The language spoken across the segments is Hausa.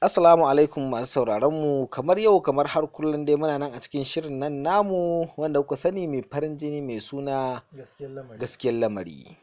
Assalamu alaikum masu sauraron mu. Kamar yau, kamar har kullum dai, muna nan a cikin shirin nan namu wanda kuka sani, mai farin jini, mai suna Gaskiyar Lamari. Gaskiyar Lamari.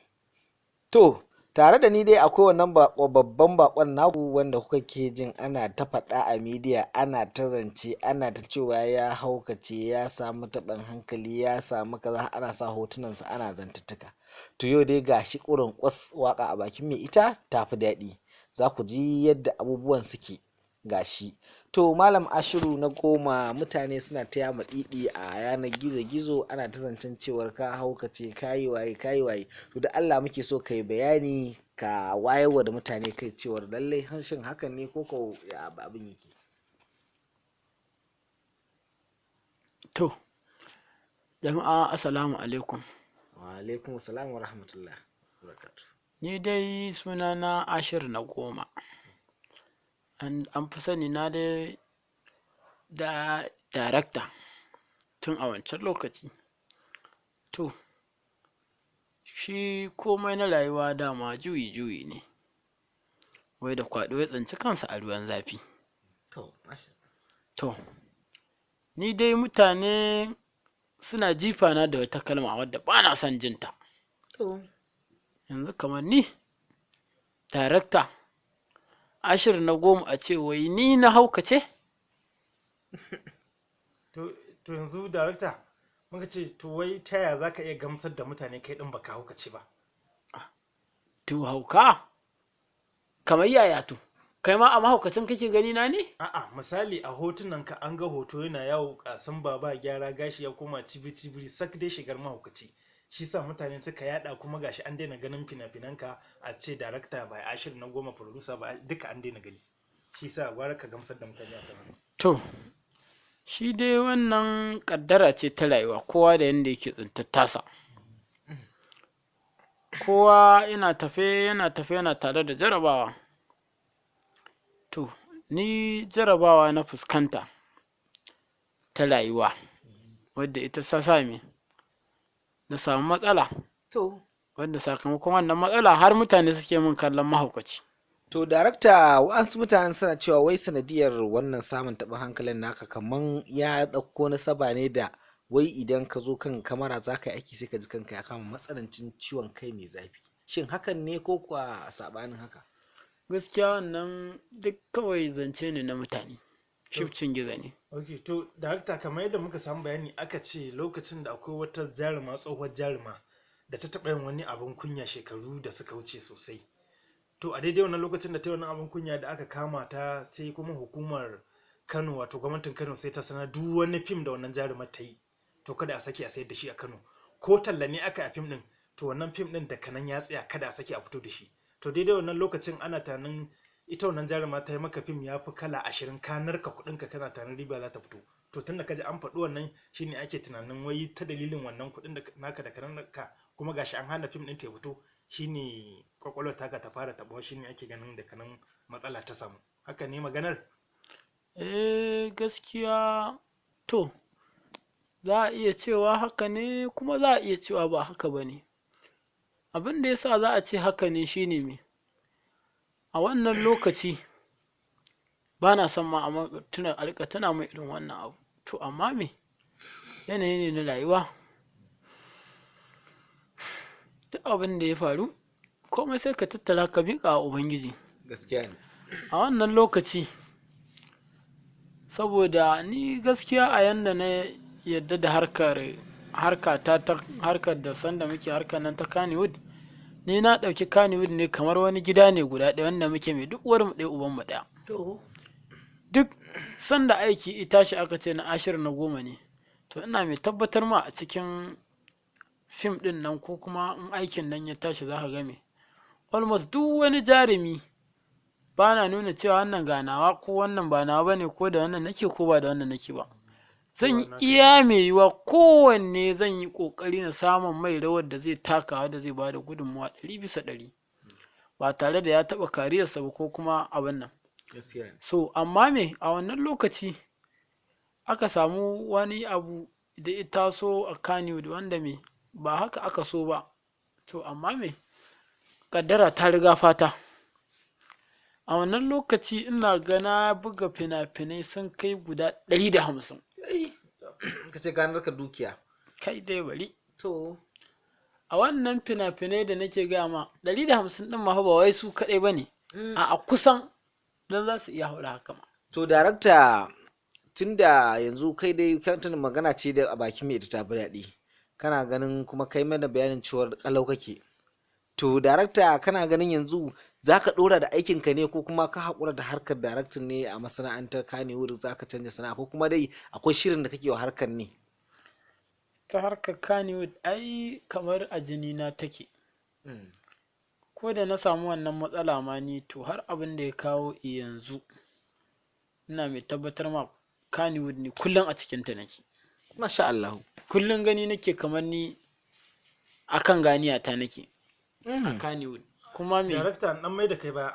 To, tare da ni dai akwai wannan babban bakon naku wanda kuka ke jin ana ta faɗa a midiya, ana ta zance, ana ta cewa ya haukace, ya samu taɓin hankali, ya samu kaza, ana sa hotunansa, ana zantuttuka. To, yau dai ga shi ƙurin ƙwas, waƙa a bakin mai ita tafi daɗi. Za ku ji yadda abubuwan suke gashi. To, Malam Ashiru na Goma, mutane suna ta yama ɗiɗi a yanar gizo-gizo, ana ta zancen cewar ka haukace, ka yi waye, ka yi waye. To, da Allah muke so ka yi bayani, ka wayarwa da mutane kai cewar lallai shin hakan ne ko ko ya abin yake? To, jama'a, assalamu alaikum. Wa alaikum salam wa rahmatullah wa barakatuh. Ni dai sunana Ashir na Goma. An fi sani na dai da darakta tun a wancan lokaci. To, shi komai na rayuwa dama juyi-juyi ne. Wai da kwaɗo ya tsinci kansa a ruwan zafi. To, masha. To, ni dai mutane suna jifana da wata kalma wadda ba na son jinta. To, Yanzu kamar ni, darakta, Ashir na Goma, a ce wai ni na haukace? To yanzu darakta, muka ce to wai ta yaya za ka iya gamsar da mutane kai ɗin baka haukace ba? To, hauka? Kamar yaya to? Kai ma a mahaukacin kake gani na ne? A'a, misali a hotunan ka an ga hoto yana yawo kasan baba gyara, gashi ya koma cibiri-cibiri sak dai shigar mahaukaci. Shi sa mutane suka yada, kuma gashi an daina ganin fina-finanka, a ce darakta ba Ashir na Goma, producer ba, duka an daina gani. Shi sa gwara ka gamsar da mutane akan wannan. To, shi dai wannan ƙaddara ce ta rayuwa, kowa da yanda yake tsintar tasa. Kowa yana tafe, yana tafe, yana tare da jarabawa. To, ni jarabawa na fuskanta ta rayuwa, wadda ita ta sa me na samu matsala, To, wanda sakamakon wannan matsala har mutane suke min kallon mahaukaci. To, darakta, wa'ansu mutanen suna cewa wai sanadiyar wannan samun taɓin hankalin naka kaman ya ɗauko nasaba ne da wai idan ka zo kan kamara za ka yi aiki, sai ka ji kanka ya kama matsanancin ciwon kai mai zafi. Shin hakan ne ko kuwa saɓanin haka? Gaskiya wannan duk kawai zance ne na mutane, shifcin gizo ne. Ok, to darakta, kamar yadda muka samu bayani, aka ce lokacin da akwai wata jaruma, tsohuwar jaruma da ta taɓa yin wani abin kunya shekaru da suka wuce sosai. To, a daidai wannan lokacin da ta yi wannan abin kunya da aka kama ta, sai kuma hukumar Kano, wato gwamnatin Kano, sai ta sanar duk wani fim da wannan jarumar ta yi, to kada a sake a sayar da shi a Kano. Ko talla ne aka yi a fim ɗin, to wannan fim ɗin daga nan ya tsaya, kada a sake a fito da shi. To, daidai wannan lokacin ana tunanin ita wannan jaruma ta yi maka fim ya fi kala 20, ka narka kuɗinka, kana tunanin riba za ta fito. To, tunda ka ji an faɗi wannan, shine ake tunanin wai ta dalilin wannan kuɗin da naka da ka narka, kuma gashi an hana fim ɗin ta fito, shine kwakwalwar taka ta fara taɓuwa, shine ake ganin daga nan matsala ta samu. Haka ne maganar? Eh, gaskiya to, za a iya cewa haka ne, kuma za a iya cewa ba haka ba ne. Abin da ya sa za a ce haka ne shine me? A wannan lokaci ba na son ma a tuna, a riƙa tuna min irin wannan abu. To, amma me? Yanayi ne na rayuwa. Duk abin da ya faru, komai sai ka tattara ka miƙa wa Ubangiji. Gaskiya ne. A wannan lokaci, saboda ni gaskiya a yanda na yadda da harkar harka ta harkar da sanda muke harkar nan ta Kannywood, ni na ɗauki Kannywood ne kamar wani gida ne guda ɗaya wanda muke mai duk uwar mu ɗaya uban mu ɗaya. To, Duk sanda aiki i tashi aka ce na Ashir na Goma ne, to ina mai tabbatar ma a cikin fim ɗin nan, ko kuma in aikin nan ya tashi, za ka ga me almost duk wani jarumi, ba na nuna cewa wannan ga nawa ko wannan ba nawa bane, ko da wannan nake ko ba da wannan nake ba. Zan yi iya mai yiwuwa, kowanne zan yi ƙoƙari na samun mai rawar da zai taka, da zai bada gudunmawa 100% ba tare da ya taɓa kariyarsa ba ko kuma abin nan. Gaskiya ne. So, amma me, a wannan lokaci aka samu wani abu da ya taso a Kannywood wanda me ba haka aka so ba. To, amma me, ƙaddara ta riga fata. A wannan lokaci ina ga na buga fina-finai sun kai guda 150. Ai, ka ce ka narka dukiya. Kai dai bari. To. A wannan fina-finai da nake gaya ma, 150 ɗin ma fa ba wai su kaɗai ba ne. A kusan don za su iya haura haka ma. To darakta, tunda yanzu kai dai tuna magana ce da a bakin mai ita tafi daɗi. Kana ganin kuma kai mana bayanin cewar kalau kake. To darakta, kana ganin yanzu za ka ɗora da aikinka ne, ko kuma ka haƙura da harkar daraktan ne a masana'antar Kannywood, za ka canja sana'a, ko kuma dai akwai shirin da kake wa harkar ne? Ta harkar Kannywood ai kamar a jini na take. Ko da na samu wannan matsala ma ni, to har abin da ya kawo yanzu, ina mai tabbatar ma Kannywood ne kullum a cikinta nake. Masha Allah. Kullum gani nake kamar ni akan ganiya ta nake a Kannywood. Kuma me? Darakta, dan mai da kai baya.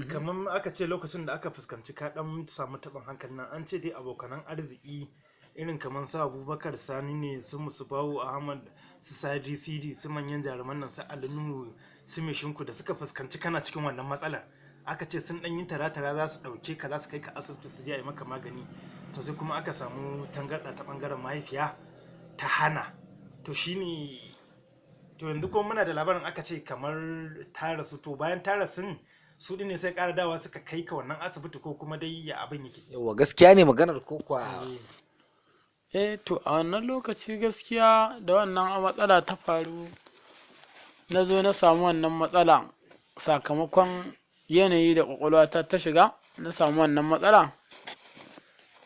Kamar aka ce lokacin da aka fuskanci ka dan samu taɓin hankali nan, an ce dai abokanan arziki irin kamar su Abubakar Sani ne, su Musubawu Ahmad, su Sadi CD, su manyan jaruman nan, su Ali Nuhu, su Mishinku, da suka fuskanci kana cikin wannan matsalar, aka ce sun dan yi tara-tara za su ɗauke ka, za su kai ka asibiti su je a yi maka magani. To sai kuma aka samu tangarɗa ta ɓangaren mahaifiya ta hana. To shine, to yanzu kuma muna da labarin aka ce kamar ta rasu. To bayan ta rasun, su ɗin ne sai ƙara dawa suka kai ka wannan asibiti, ko kuma dai ya abin yake? Yawwa, gaskiya ne maganar ko kuwa? Eh, to a wannan lokaci gaskiya da wannan matsala ta faru, na zo na samu wannan matsala sakamakon yanayi da ƙwaƙwalwata ta shiga, na samu wannan matsala.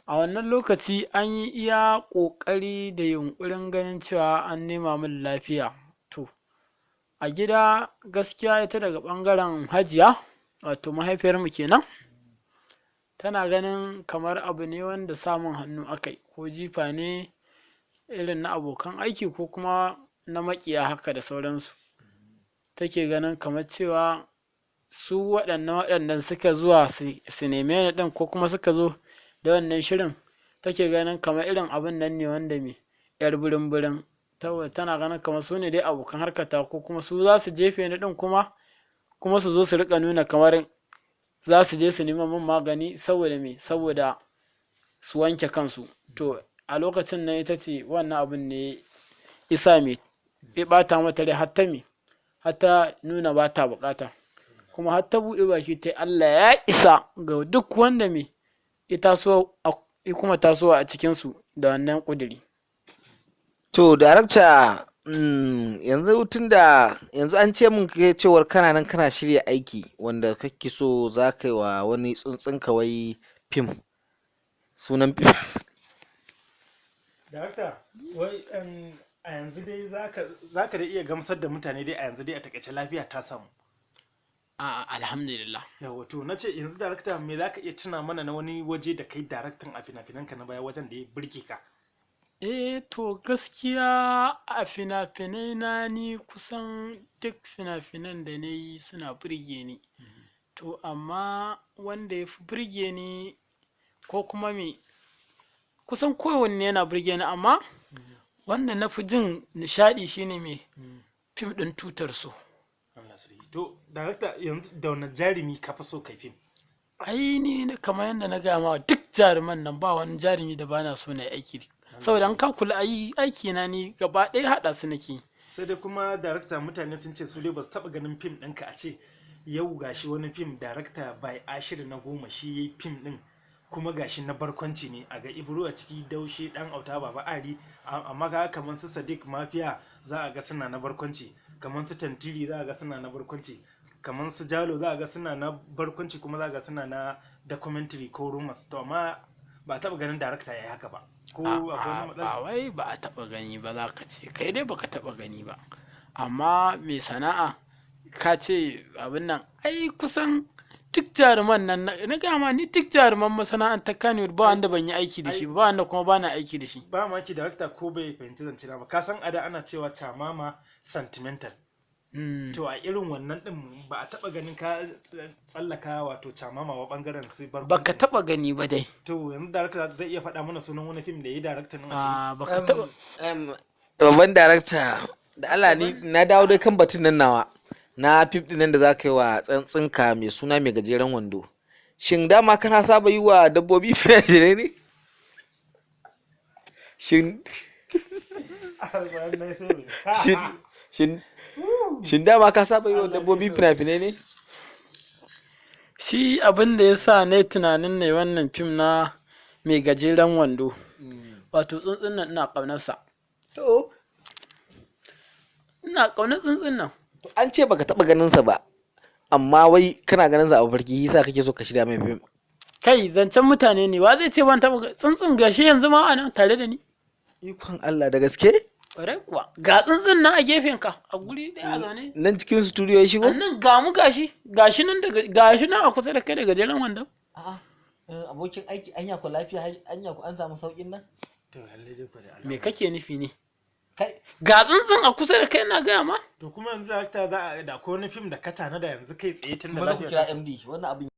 A wannan lokaci an yi iya ƙoƙari da yunƙurin ganin cewa an nema min lafiya. To a gida gaskiya ita daga ɓangaren hajiya, wato mahaifiyarmu kenan, tana ganin kamar abu ne wanda samun hannu akai, ko jifa ne irin na abokan aiki ko kuma na maƙiya haka da sauransu. Take ganin kamar cewa su waɗannan waɗannan suka zuwa su neme ni ɗin, ko kuma suka zo da wannan shirin, take ganin kamar irin abun nan ne wanda me yar birin birin, tana ganin kamar su ne dai abokan harkata, ko kuma su za su jefe ni ɗin, kuma su zo su riƙa nuna kamar za su je su nema min magani saboda me, saboda su wanke kansu. To a lokacin nan ita ce wannan abun ne isa me ya ɓata mata rai, har ta me, har ta nuna ba ta buƙata, kuma har ta buɗe baki ta Allah ya isa ga duk wanda me ya taso ya kuma tasowa a cikinsu da wannan ƙuduri. To darakta, yanzu tunda yanzu an ce mun kai cewar kana nan kana shirya aiki wanda kake so za ka yi wa wani tsuntsun kawai fim, sunan fim. Darakta, wai a yanzu dai zaka da iya gamsar da mutane dai a yanzu dai a takaice lafiya ta samu? A'a, alhamdulillah. Yawa, to na ce yanzu darakta, me zaka iya tuna mana na wani waje da kai daraktan a fina-finanka na baya, wajen da ya burge ka? Eh, to gaskiya a fina-finai na ni kusan duk fina-finan da na yi suna burge ni. To amma wanda ya fi burge ni, ko kuma me, kusan kowanne yana burge ni, amma wanda na fi jin nishaɗi shine me fim ɗin Tutar So. Allah sarki. To darakta, yanzu da wani jarumi ka fi so kai fim? Ai ni kamar yadda na gaya ma, duk jaruman nan ba wani jarumi da bana so na yi aiki, saboda an ka kula ai aiki na ni gaba ɗaya haɗa su nake. Sai dai kuma darakta, mutane sun ce su dai ba su taɓa ganin fim ɗinka a ce yau gashi wani fim darakta by Ashiru na Goma shi yayi fim ɗin, kuma gashi na barkwanci ne, a ga Ibro a ciki, Daushe, Dan Auta, Baba Ari, amma ga kamar su Sadiq Mafiya za a ga suna na barkwanci, kamar su Tantiri za a ga suna na barkwanci, kamar su Jalo za a ga suna na barkwanci, kuma za a ga suna na documentary ko romance. To amma ba a taɓa ganin darakta ya yi haka ba, ko akwai wani matsala? Ba wai ba a taɓa gani ba za ka ce, kai dai baka taɓa gani ba, amma mai sana'a ka ce abin nan, ai kusan duk jaruman nan na gaya ma ni, duk jaruman masana'antar Kannywood ba wanda ban yi aiki da shi ba, wanda kuma ba na aiki da shi. Ba maki darakta ko bai fahimci zance na ba. Ka san ada ana cewa chamama sentimental. To a irin wannan din ba a taba ganin ka tsallaka wato chamama wa bangaren su barkwanci. Baka taba gani ba dai. To yanzu darakta zai iya faɗa mana sunan wani fim da ya yi darakta nan a ciki? A baka taba. Babban darakta, da Allah ni na dawo dai kan batun nan nawa na fim ɗin nan da za ka yi wa tsantsinka mai suna Mai Gajeren Wando. Shin dama kana saba yi wa dabbobi fina-finai ne? Shin shin shin shin dama ka saba yi wa dabbobi fina-finai ne? Shi abin da ya sa na yi tunanin ne wannan fim na mai gajeren wando, wato tsuntsun nan ina ƙaunarsa. To, Ina ƙaunar tsuntsun nan. to an ce baka taɓa ganin sa ba, amma wai kana ganin sa a mafarki, yasa kake so ka shirya mai fim. Kai, zancen mutane ne. Wa zai ce ban taɓa tsuntsun? Gashi yanzu ma a nan tare da ni. Ikon Allah, da gaske? Ƙwarai kuwa, ga tsuntsun nan a gefen ka, a guri ɗaya a zaune. Nan cikin studio ya shigo? A nan ga mu, gashi gashi nan, daga gashi nan a kusa da kai da gajeren wandon. A'a, abokin aiki, anya ku lafiya? Anya ku an samu saukin nan? To lalle dai ku da alama. Me kake nufi ne? Kai. Ga tsuntsun a kusa da kai, na gaya ma. To kuma yanzu, darakta, za a da ko wani fim da ka tanada yanzu kai tsaye tun da Maza ku lafiya kira ta MD wannan abin.